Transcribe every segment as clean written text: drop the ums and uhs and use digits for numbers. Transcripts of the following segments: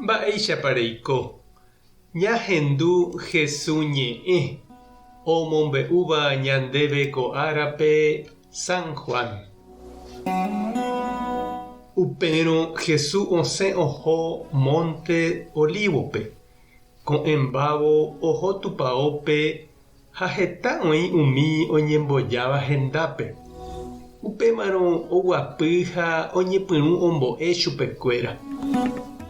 Mba'éichapa reiko? Ñahendu Hesu ñe'ẽ omombe'úva ñandéve ko árape San Juan. Upérõ Hesu osẽ oho mónte Olívope. Ko'ẽmbávo oho tupaópe ha heta oĩ umi oñembojáva hendápe. Upémarõ oguapy ha oñepyrũ ombo'e chupekuéra.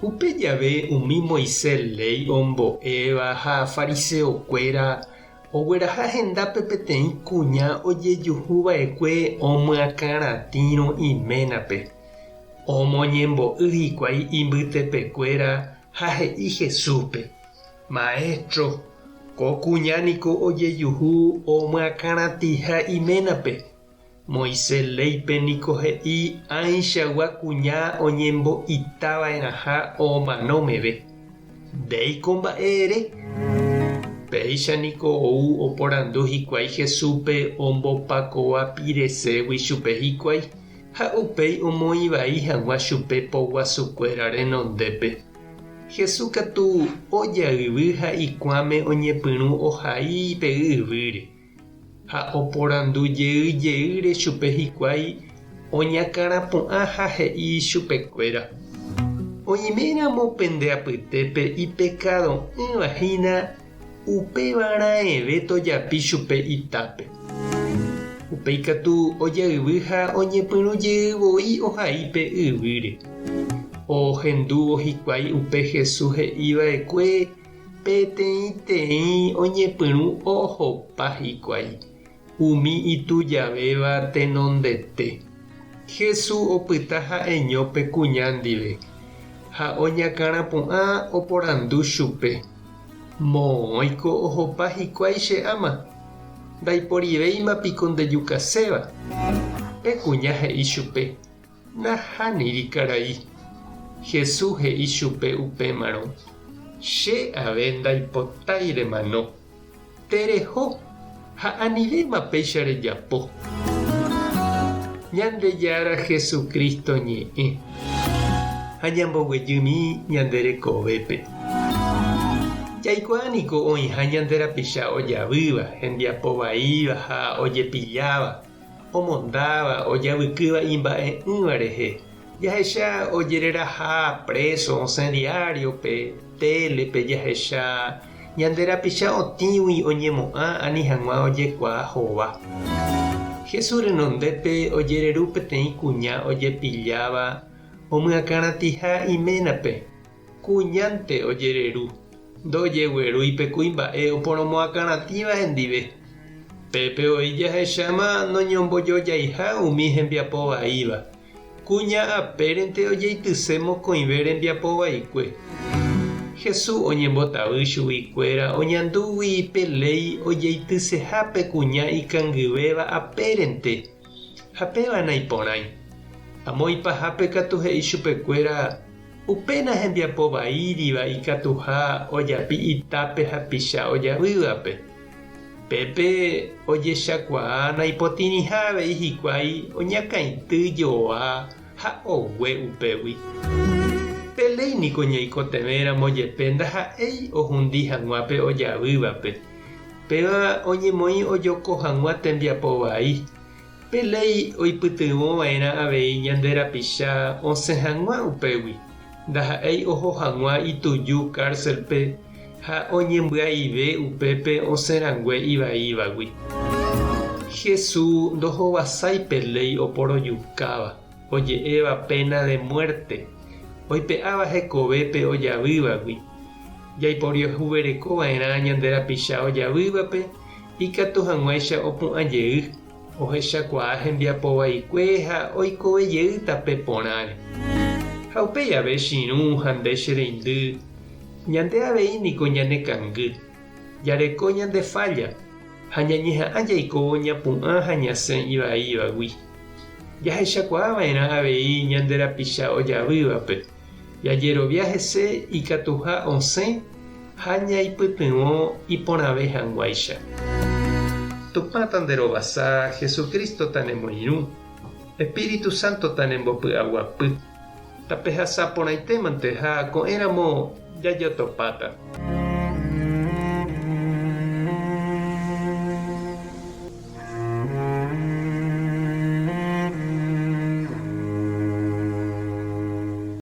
Upe jave umi Moisés léi ombo'éva ha fariseokuéra ogueraha hendápe peteĩ kuña ojejuhu va'ekue omyakãratĩrõ iménape. Omoñembo'y hikuái imbytepekuéra ha he'i Jesúspe, Maéstro, ko kuña niko ojejuhu omyakãratĩha iménape. Moisés léipe niko he'i ãichagua kuña oñembo'ita va'erãha omano meve. Ndéiko mba'e ere? Péicha niko ou oporandu hikuái Jesúspe ombopakoa pireségui chupe hikuái, ha upéi omoĩ vai hag̃ua chupe poguasukuéra renondépe. Jesús katu ojayvy ha ikuãme oñepyrũ ohai pe yvýre, ha oporandu jey jeýre chupe hikuái oñakãrapu'ã ha he'i chupekuéra, Oiméramo pende apytépe ipekado'ỹva hína, upéva raẽve tojapi chupe itápe. Upéi katu ojayvy ha oñepyrũ jey voi ohai pe yvýre. Ohendúvo hikuái upe Jesús he'i va'ekue, peteĩteĩ oñepyrũ ohopa hikuái, umi itujavéva tenondete. Jesús opyta ha'eño pe kuña ndive, ha oñakãrapu'ã oporandu chupe, Moõiko ohopa hikuái che áma? Ndaiporivéima piko ndejukaséva? Pe kuña he'i chupe, Nahániri karai. Jesús he'i chupe upémarõ, Che ave ndaipotái remano. Tereho, ha anivéma péicha rejapo. Ñandejára Jesucristo ñe'ẽ. Ha ñamboguejymi ñande rekovépe. Jaikuaa niko oĩha ñande rapicha ojavýva, hembiapo vaíva ha ojepilláva, omondáva, ojavykýva imba'e'ỹva rehe. Jahecha ojereraha préso osẽ diáriope, télepe jahecha ñande rapicha otĩgui oñemo'ã ani hag̃ua ojekuaa hova. Jesús renondépe ojereru peteĩ kuña ojepilláva omyakãratĩha iménape. Kuñánte ojereru, ndojeguerúi pe kuimba'e oporomoakãratĩva hendive. Pépe oĩ jahecháma noñombojojaiha umi hembiapo vaíva. Kuña apérente ojeityse mokõive rembiapo vaikue. Jesús oñembotavy chuguikuéra oñandúgui pe léi ojeityseha pe kuña ikangyvéva apérente, ha péva naiporãi. Amo ipahápe katu he'i chupekuéra upéna hembiapo vaíriva ikatuha ojapi itápe hapicha ojavývape. Pépe ojechakuaa naipotĩriha avei hikuái oñakãity joa ha ogue upégui. Pe léi niko ñaikotevẽramo jepe ndaha'éi ohundi hag̃ua pe ojavývape. Péva oñemoĩ ojoko hag̃ua tembiapo vai. Pe léi oipytyvõva'erã avei ñande rapicha osẽ hag̃ua upégui, ndaha'éi oho hag̃ua ituju kárselpe ha oñembyaive upépe osẽ rangue ivaívagui. Jesús ndohovasái pe léi oporojukáva, oje'éva péna de muérte, oipe'áva hekove pe ojavývagui. Jaiporiahuvereko va'erã ñande rapicha ojavývape ikatu hag̃uáicha opu'ã jey, ohechakuaa hembiapo vaikue ha oikove jey tape porãre. Ha upéi ave che irũ ha nde che reindy, Ñande avei niko ñanekangy, jareko ñande fálla ha ñañeha'ã jaikóvo ñapu'ã ha ñasẽ ivaívagui. Jahechakuaa va'erã avei ñande rapicha ojavývape, jajerovia hese ikatuha osẽ ha ñaipytyvõ iporãve hag̃uáicha. Tupã tanderovasa, Jesucristo tanemoirũ, Espíritu Santo tanembopy'aguapy. Tapehasa porãitémante ha ko'ẽramo jajotopáta.